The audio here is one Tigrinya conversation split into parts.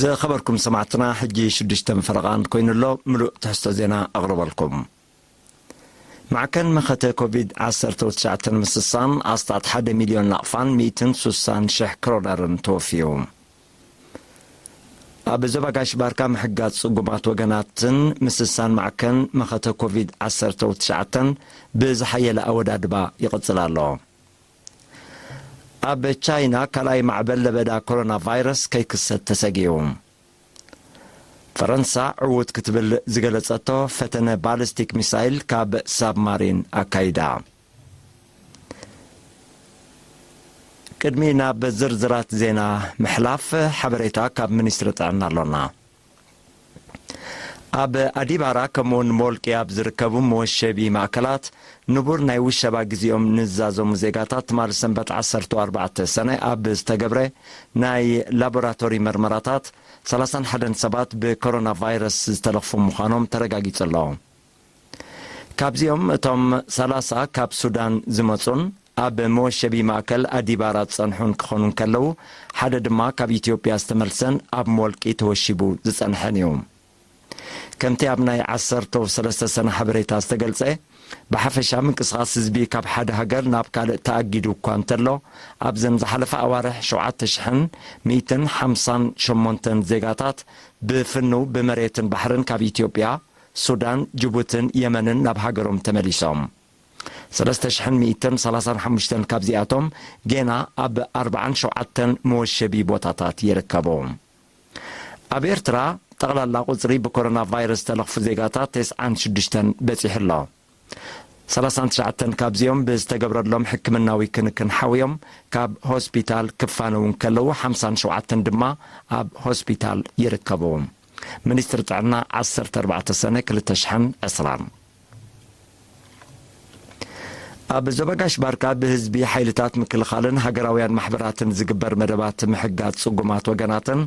ዝኸበርኩም ሰማዕትና፣ ሕጂ ሽዱሽተ ፈረቓ እንኮይኑ ኣሎ፣ ምሉእ ትሕዝቶ ዜና ኣቕርበልኩም። ማዕከን መኸተ ኮቪድ ዓሰርተ ትሽዓተ ምስሳን ኣስታት ሓደ ሚልዮን ናቕፋን ሚእትን ሱሳን ሽሕ ክሮነርን ተወፊዩ። ኣብ ዞባ ጋሽ ባርካ ምሕጋዝ ጽጉማት ወገናትን ምስሳን ማዕከን መኸተ ኮቪድ ዓሰርተ ትሽዓተ ብዝሓየለ ኣወዳድባ ይቕጽል ኣሎ። ኣብ ቻይና ካልኣይ ማዕበል ለበዳ ኮሮና ቫይረስ ከይክሰት ተሰጊኡ። ፈረንሳ ዕዉት ክትብል ዝገለጸቶ ፈተነ ባሊስቲክ ሚሳይል ካብ ሳብማሪን ኣካይዳ። ቅድሚ ናብ ዝርዝራት ዜና ምሕላፍ፣ ሓበሬታ ካብ ሚኒስትሪ ጥዕና ኣሎና። ኣብ ኣዲባራ ከምኡውን ሞልቂ ኣብ ዝርከቡ መወሸቢ ማእከላት ንቡር ናይ ውሸባ ግዜኦም ንዛዘሙ ዜጋታት ትማሊ ሰንበት ዓሰርተ ኣርባዕተ ሰነ ኣብ ዝተገብረ ናይ ላቦራቶሪ መርመራታት ሰላሳን ሓደን ሰባት ብኮሮና ቫይረስ ዝተለኽፉ ምዃኖም ተረጋጊጹ ኣሎ። ካብዚኦም እቶም ሰላሳ ካብ ሱዳን ዝመጹን ኣብ መወሸቢ ማእከል ኣዲባራ ዝጸንሑን ክኾኑ እንከለዉ፣ ሓደ ድማ ካብ ኢትዮጵያ ዝተመልሰን ኣብ ሞልቂ ተወሺቡ ዝጸንሐን እዩ። ከምቲ ኣብ ናይ ዓሰርተ ሰለስተ ሰነ ሓበሬታ ዝተገልጸ፣ ብሓፈሻ ምንቅስቓስ ህዝቢ ካብ ሓደ ሃገር ናብ ካልእ ተኣጊዱ እኳ እንተሎ፣ ኣብዘን ዝሓለፋ ኣዋርሕ ሸውዓተ ሽሕን ሚእትን ሓምሳን ሸሞንተን ዜጋታት ብፍንው ብመሬትን ባሕርን ካብ ኢትዮጵያ፣ ሱዳን፣ ጅቡትን የመንን ናብ ሃገሮም ተመሊሶም። ሰለስተ ሽሕን ሚእትን ሰላሳን ሓሙሽተን ካብዚኣቶም ጌና ኣብ ኣርባዓን ሸውዓተን መወሸቢ ቦታታት ይርከቡ። ኣብ ኤርትራ ጠቕላላ ቁጽሪ ብኮሮና ቫይረስ ዝተለኽፉ ዜጋታት ተስዓን ሽዱሽተን በጺሑ ኣሎ። ሰላሳን ትሽዓተን ካብዚኦም ብዝተገብረሎም ሕክምናዊ ክንክን ሓውዮም ካብ ሆስፒታል ክፋነዉ እንከለዉ፣ ሓምሳን ሸውዓተን ድማ ኣብ ሆስፒታል ይርከቡ። ሚኒስትሪ ጥዕና ዓሰርተ ኣርባዕተ ሰነ ክልተ ሽሕን ዕስራን። ኣብ ዞባ ጋሽ ባርካ ብህዝቢ ሓይልታት ምክልኻልን ሃገራውያን ማሕበራትን ዝግበር መደባት ምሕጋዝ ጽጉማት ወገናትን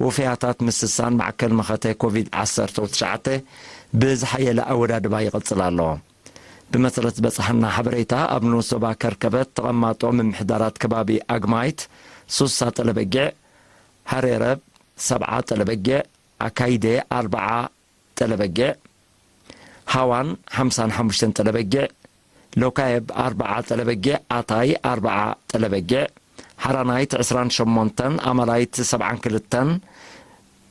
ውፍያታት ምስሳን ማዕከል መኸተ ኮቪድ ዓሰርተ ትሽዓተ ብዝሓየለ ኣወዳድባ ይቕጽል ኣሎ። ብመሰረት ዝበጽሓና ሓበሬታ፣ ኣብ ንኡስ ዞባ ከርከበት ተቐማጦ ምምሕዳራት ከባቢ ኣግማይት ሱሳ ጠለበጊዕ፣ ሃሬረብ ሰብዓ ጠለበጊዕ፣ ኣካይደ ኣርብዓ ጠለበጊዕ፣ ሃዋን ሓምሳን ሓሙሽተን ጠለበጊዕ፣ ሎካየብ ኣርብዓ ጠለበጊዕ፣ ኣታይ ኣርብዓ ጠለበጊዕ፣ ሓራናይት ዕስራን ሸሞንተን፣ ኣማላይት ሰብዓን ክልተን፣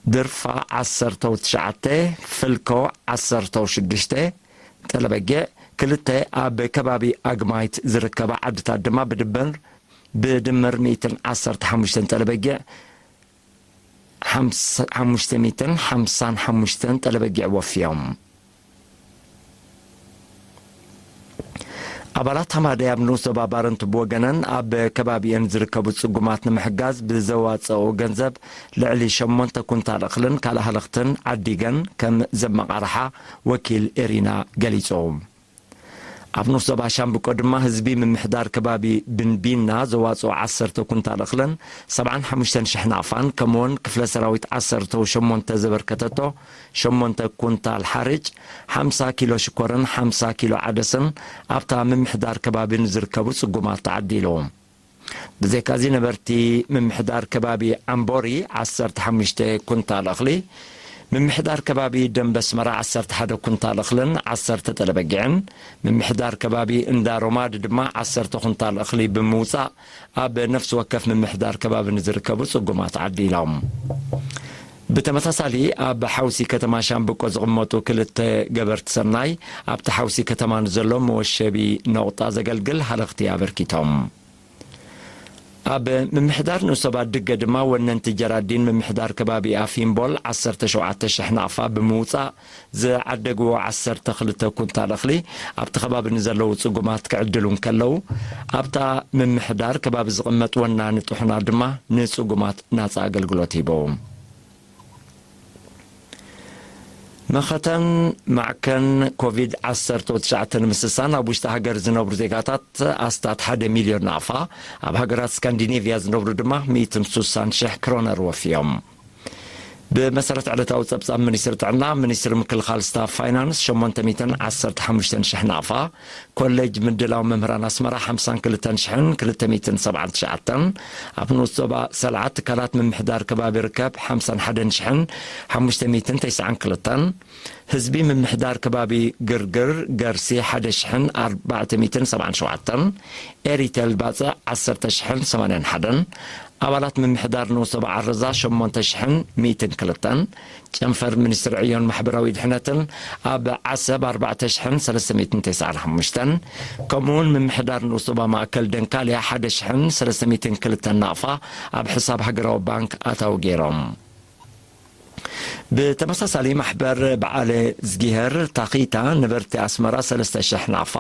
ድርፋ ዓሰርተ ትሽዓተ፣ ፍልኮ ዓሰርተ ሽዱሽተ ጠለበጊዕ፣ ክልተ ኣብ ከባቢ ኣግማይት ዝርከባ ዓድታት ድማ ብድምር፣ ብድምር ሚእትን ዓሰርተ ሓሙሽተን ጠለበጊዕ፣ ሓምሳ፣ ሓሙሽተ ሚእትን ሓምሳን ሓሙሽተን ጠለበጊዕ ወፍዮም። ኣባላት ሃማደይ ኣብ ንኡስ ዞባ ባረንቱ ብወገነን ኣብ ከባቢአን ዝርከቡ ጽጉማት ንምሕጋዝ ብዘዋጸኦ ገንዘብ ልዕሊ ሸሞንተ ኩንታል እኽልን ካልእ ሃለኽትን ዓዲገን ከም ዘመቓርሓ ወኪል ኤሪና ገሊጹ። ኣብ ንኡስ ዞባ ሻምብቆ ድማ ህዝቢ ምምሕዳር ከባቢ ብንቢና ዘዋጽኦ ዓሰርተ ኩንታል እኽልን ሰብዓን ሓሙሽተን ሽሕ ናቕፋን ከምኡውን ክፍለ ሰራዊት ዓሰርተ ሸሞንተ ዘበርከተቶ ሸሞንተ ኩንታል ሓርጭ፣ ሓምሳ ኪሎ ሽኮርን ሓምሳ ኪሎ ዓደስን ኣብታ ምምሕዳር ከባቢ ንዝርከቡ ጽጉማት ተዓዲሉ። ብዘይካዚ ነበርቲ ምምሕዳር ከባቢ ዓምቦሪ ዓሰርተ ሓሙሽተ ኩንታል እኽሊ፣ ምምሕዳር ከባቢ ደንበ ኣስመራ ዓሰርተ ሓደ ኩንታል እኽልን ዓሰርተ ጠለበጊዕን፣ ምምሕዳር ከባቢ እንዳ ሮማድ ድማ ዓሰርተ ኩንታል እኽሊ ብምውጻእ ኣብ ነፍሲ ወከፍ ምምሕዳር ከባቢ ንዝርከቡ ጽጉማት ዓዲሎም። ብተመሳሳሊ ኣብ ሓውሲ ከተማ ሻምብቆ ዝቕመጡ ክልተ ገበርቲ ሰናይ ኣብቲ ሓውሲ ከተማ ንዘሎ መወሸቢ ነቑጣ ዘገልግል ሃለኽቲ ኣበርኪቶም። ኣብ ምምሕዳር ንኡስ ዞባ ድገ ድማ ወነንቲ ጀራዲን ምምሕዳር ከባቢ ኣፊምቦል ዓሰርተ ሸውዓተ ሽሕ ናቕፋ ብምውጻእ ዝዓደግዎ ዓሰርተ ክልተ ኩንታል እኽሊ ኣብቲ ከባቢ ንዘለዉ ጽጉማት ክዕድሉ እንከለዉ፣ ኣብታ ምምሕዳር ከባቢ ዝቕመጥ ወናኒ ጥሑና ድማ ንጽጉማት ናጻ ኣገልግሎት ሂቦም። መኸተን ማዕከን ኮቪድ ዓሰርተ ትሽዓተ ንምስሳን ኣብ ውሽጢ ሃገር ዝነብሩ ዜጋታት ኣስታት ሓደ ሚልዮን ናቕፋ፣ ኣብ ሃገራት ስካንዲኔቭያ ዝነብሩ ድማ ሚእትን ሱሳን ሽሕ ክሮነር ወፍዮም። ብመሰረት ዕለታዊ ጸብጻብ ሚኒስትሪ ጥዕና፣ ሚኒስትሪ ምክልኻል ስታፍ ፋይናንስ ሸሞንተ ሚእትን ዓሰርተ ሓሙሽተን ሽሕ ናቕፋ፣ ኮሌጅ ምድላው መምህራን ኣስመራ ሓምሳን ክልተን ሽሕን ክልተ ሚእትን ሰብዓን ትሽዓተን፣ ኣብ ንኡስ ዞባ ሰልዓ ትካላት ምምሕዳር ከባቢ ርከብ ሓምሳን ሓደን ሽሕን ሓሙሽተ ሚእትን ተስዓን ክልተን፣ ህዝቢ ምምሕዳር ከባቢ ግርግር ገርሲ ሓደ ሽሕን ኣርባዕተ ሚእትን ሰብዓን ሸውዓተን፣ ኤሪቴል ባጽዕ ዓሰርተ ሽሕን ሰማንያን ሓደን፣ ኣባላት ምምሕዳር ንኡስ ዞባ ዓረዛ ሸሞንተ ሽሕን ሚእትን ክልተን፣ ጨንፈር ሚኒስትሪ ዕዮን ማሕበራዊ ድሕነትን ኣብ ዓሰብ ኣርባዕተ ሽሕን ሰለስተ ሚእትን ተስዓን ሓሙሽተን፣ ከምኡውን ምምሕዳር ንኡስ ዞባ ማእከል ደንካልያ ሓደ ሽሕን ሰለስተ ሚእትን ክልተን ናቕፋ ኣብ ሕሳብ ሃገራዊ ባንክ ኣታዊ ገይሮም። ብተመሳሳሊ ማሕበር በዓለ ዝጊሄር ታኺታ ነበርቲ ኣስመራ ሰለስተ ሽሕ ናቕፋ፣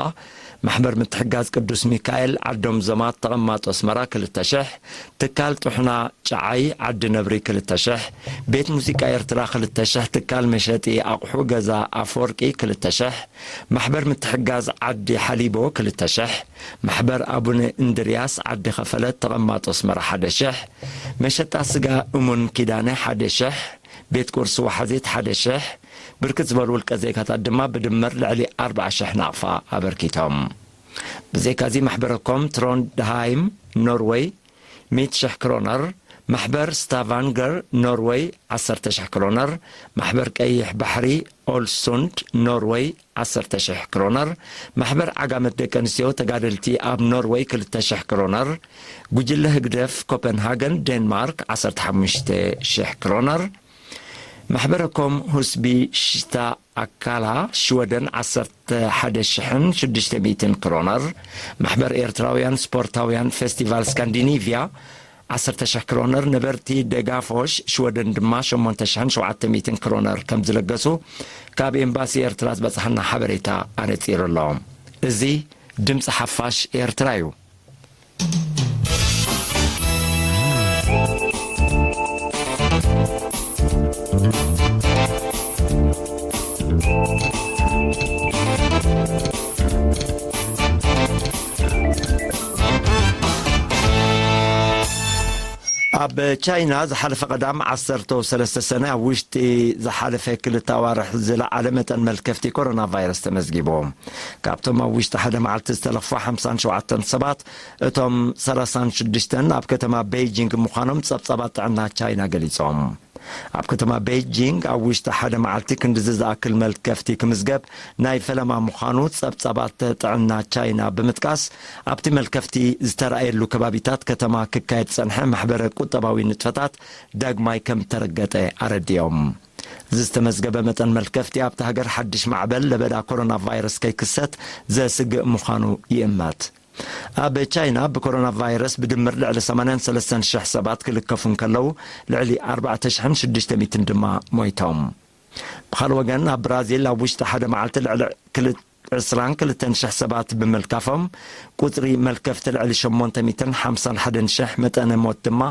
ማሕበር ምትሕጋዝ ቅዱስ ሚካኤል ዓዶም ዘማት ተቐማጦ ኣስመራ ክልተ ሽሕ፣ ትካል ጥሑና ጨዓይ ዓዲ ነብሪ ክልተ ሽሕ፣ ቤት ሙዚቃ ኤርትራ ክልተ ሽሕ፣ ትካል መሸጢ ኣቑሑ ገዛ ኣፈወርቂ ክልተ ሽሕ፣ ማሕበር ምትሕጋዝ ዓዲ ሓሊቦ ክልተ ሽሕ፣ ማሕበር ኣቡነ እንድርያስ ዓዲ ኸፈለት ተቐማጦ ኣስመራ ሓደ ሽሕ፣ መሸጣ ስጋ እሙን ኪዳነ ሓደ ሽሕ፣ ቤት ቁርሲ ወሓዜት ሓደ ሽሕ፣ ብርክት ዝበሉ ውልቀ ዜጋታት ድማ ብድምር ልዕሊ ኣርብዓ ሽሕ ናቕፋ ኣበርኪቶም። ብዘይካዚ ማሕበረ ኮም ትሮንድሃይም ኖርወይ ሚእቲ ሽሕ ክሮነር፣ ማሕበር ስታቫንገር ኖርወይ ዓሰርተ ሽሕ ክሮነር፣ ማሕበር ቀይሕ ባሕሪ ኦልሱንድ ኖርወይ ዓሰርተ ሽሕ ክሮነር፣ ማሕበር ዓጋመት ደቂ ኣንስትዮ ተጋደልቲ ኣብ ኖርወይ ክልተ ሽሕ ክሮነር፣ ጉጅለ ህግደፍ ኮፐንሃገን ዴንማርክ ዓሰርተ ሓሙሽተ ሽሕ ክሮነር፣ ማሕበረ ኮም ሁስቢ ሽታ ኣካላ ሽወደን ዓሰርተ ሓደ ሽሕን ሽዱሽተ ሚእትን ክሮነር፣ ማሕበር ኤርትራውያን ስፖርታውያን ፌስቲቫል ስካንዲኒቭያ ዓሰርተ ሽሕ ክሮነር፣ ነበርቲ ደጋፎሽ ሽወደን ድማ ሸሞንተ ሽሕን ሸውዓተ ሚእትን ክሮነር ከም ዝለገሱ ካብ ኤምባሲ ኤርትራ ዝበጽሓና ሓበሬታ ኣነጺሩ ኣሎ። እዚ ድምጺ ሓፋሽ ኤርትራ እዩ። ኣብ ቻይና ዝሓለፈ ቀዳም ዓሰርተ ሰለስተ ሰነ ኣብ ውሽጢ ዝሓለፈ ክልተ ኣዋርሕ ዝለዓለ መጠን መልከፍቲ ኮሮና ቫይረስ ተመዝጊቡ። ካብቶም ኣብ ውሽጢ ሓደ መዓልቲ ዝተለኽፉ ሓምሳን ሸውዓተን ሰባት፣ እቶም ሰላሳን ሽዱሽተን ኣብ ከተማ ቤይጂንግ ምዃኖም ጸብጻባት ጥዕና ቻይና ገሊጾም። ኣብ ከተማ ቤይጂንግ ኣብ ውሽጢ ሓደ መዓልቲ ክንድዚ ዝኣክል መልከፍቲ ክምዝገብ ናይ ፈለማ ምዃኑ ጸብጻባት ጥዕና ቻይና ብምጥቃስ፣ ኣብቲ መልከፍቲ ዝተራእየሉ ከባቢታት ከተማ ክካየድ ዝጸንሐ ማሕበረ ቁጠባዊ ንጥፈታት ዳግማይ ከም እተረገጠ ኣረዲኦም። እዚ ዝተመዝገበ መጠን መልከፍቲ ኣብታ ሃገር ሓድሽ ማዕበል ለበዳ ኮሮና ቫይረስ ከይክሰት ዘስግእ ምዃኑ ይእመት። ኣብ ቻይና ብኮሮና ቫይረስ ብድምር ልዕሊ ሰማንያን ሰለስተን ሽሕ ሰባት ክልከፉ እንከለዉ፣ ልዕሊ ኣርባዕተ ሽሕን ሽዱሽተ ሚእትን ድማ ሞይቶም። ብኻልእ ወገን፣ ኣብ ብራዚል ኣብ ውሽጢ ሓደ መዓልቲ ልዕሊ ክል-፣ ዕስራን ክልተን ሽሕ ሰባት ብምልካፎም፣ ቁጽሪ መልከፍቲ ልዕሊ ሸሞንተ ሚእትን ሓምሳን ሓደን ሽሕ፣ መጠነ ሞት ድማ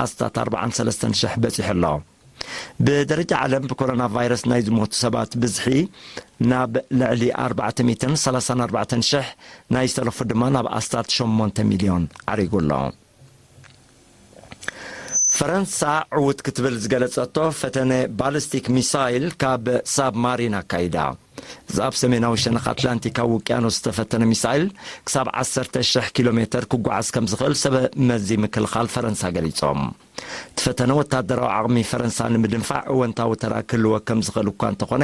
ኣስታት ኣርባዓን ሰለስተን ሽሕ በጺሑ ኣሎ። ብደረጃ ዓለም ብኮሮና ቫይረስ ናይ ዝሞቱ ሰባት ብዝሒ ናብ ልዕሊ ኣርባዕተ ሚእትን ሰላሳን ኣርባዕተን ሽሕ፣ ናይ ዝተረፉ ድማ ናብ ኣስታት ሸሞንተ ሚልዮን ዓሪጉ ኣሎ። ፈረንሳ ዕዉት ክትብል ዝገለጸቶ ፈተነ ባሊስቲክ ሚሳይል ካብ ሳብማሪን ኣካይዳ። እዚ ኣብ ሰሜናዊ ሸነኽ ኣትላንቲካዊ ውቅያኖስ ዝተፈተነ ሚሳይል ክሳብ ዓሰርተ ሽሕ ኪሎ ሜተር ክጓዓዝ ከም ዝኽእል ሰብ መዚ ምክልኻል ፈረንሳ ገሊጾም። እቲ ፈተነ ወታደራዊ ዓቕሚ ፈረንሳ ንምድንፋዕ እወንታዊ ተራ ክህልዎ ከም ዝኽእል እኳ እንተኾነ፣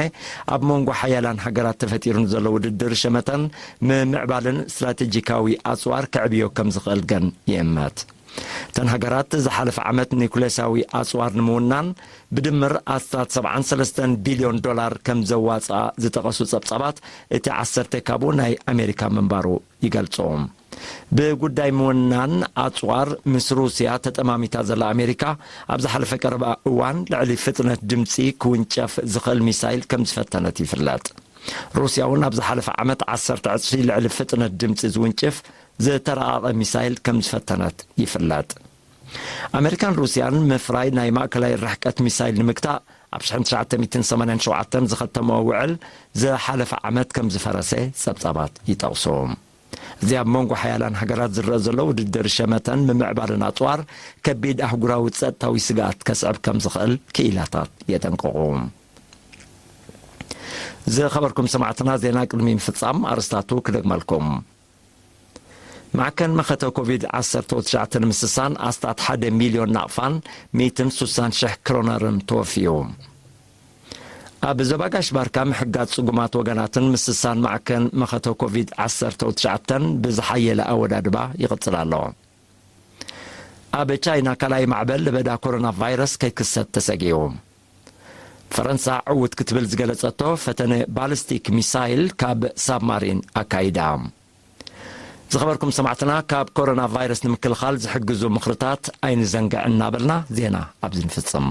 ኣብ መንጎ ሓያላን ሃገራት ተፈጢሩ ንዘሎ ውድድር ሸመተን ምምዕባልን ስትራቴጂካዊ ኣጽዋር ከዕብዮ ከም ዝኽእል ግን ይእመት። እተን ሃገራት ዝሓለፈ ዓመት ኒኩሌሳዊ ኣጽዋር ንምውናን ብድምር ኣስታት ሰብዓን ሰለስተን ቢልዮን ዶላር ከም ዘዋጽኣ ዝጠቐሱ ጸብጻባት፣ እቲ ዓሰርተ ካብኡ ናይ ኣሜሪካ ምንባሩ ይገልጹ። ብጉዳይ ምውናን ኣጽዋር ምስ ሩስያ ተጠማሚታ ዘላ ኣሜሪካ፣ ኣብ ዝሓለፈ ቀረባ እዋን ልዕሊ ፍጥነት ድምጺ ክውንጨፍ ዝኽእል ሚሳይል ከም ዝፈተነት ይፍለጥ። ሩስያ እውን ኣብ ዝሓለፈ ዓመት ዓሰርተ ዕጽፊ ልዕሊ ፍጥነት ድምጺ ዝውንጭፍ ዝተራቐቐ ሚሳይል ከም ዝፈተነት ይፍለጥ። ኣሜሪካን ሩስያን ምፍራይ ናይ ማእከላይ ርሕቀት ሚሳይል ንምግታእ ኣብ ሽሕን ትሽዓተ ሚእትን ሰማንያን ሸውዓተን ዝኸተምኦ ውዕል ዝሓለፈ ዓመት ከም ዝፈረሰ ጸብጻባት ይጠቕሱ። እዚ ኣብ መንጎ ሓያላን ሃገራት ዝረአ ዘሎ ውድድር ሸመተን ምምዕባልን ኣጽዋር ከቢድ ኣህጉራዊ ጸጥታዊ ስግኣት ከስዕብ ከም ዝኽእል ክኢላታት የጠንቅቑ። ዝኸበርኩም ሰማዕትና፣ ዜና ቅድሚ ምፍጻም ኣርስታቱ ክደግመልኩም። ማዕከን መኸተ ኮቪድ ዓሰርተ ትሽዓተ ንምስሳን ኣስታት ሓደ ሚልዮን ናቕፋን ሚእትን ሱሳን ሽሕ ክሮነርን ተወፊዩ። ኣብ ዞባ ጋሽ ባርካ ምሕጋዝ ጽጉማት ወገናትን ምስሳን ማዕከን መኸተ ኮቪድ ዓሰርተ ትሽዓተን ብዝሓየለ ኣወዳድባ ይቕጽል ኣሎ። ኣብ ቻይና ካልኣይ ማዕበል ለበዳ ኮሮና ቫይረስ ከይክሰት ተሰጊኡ። ፈረንሳ ዕውት ክትብል ዝገለጸቶ ፈተነ ባሊስቲክ ሚሳይል ካብ ሳብማሪን ኣካይዳ። ዝኸበርኩም ሰማዕትና፣ ካብ ኮሮና ቫይረስ ንምክልኻል ዝሕግዙ ምኽርታት ኣይንዘንግዕ እናበልና ዜና ኣብዚ ንፍጽም።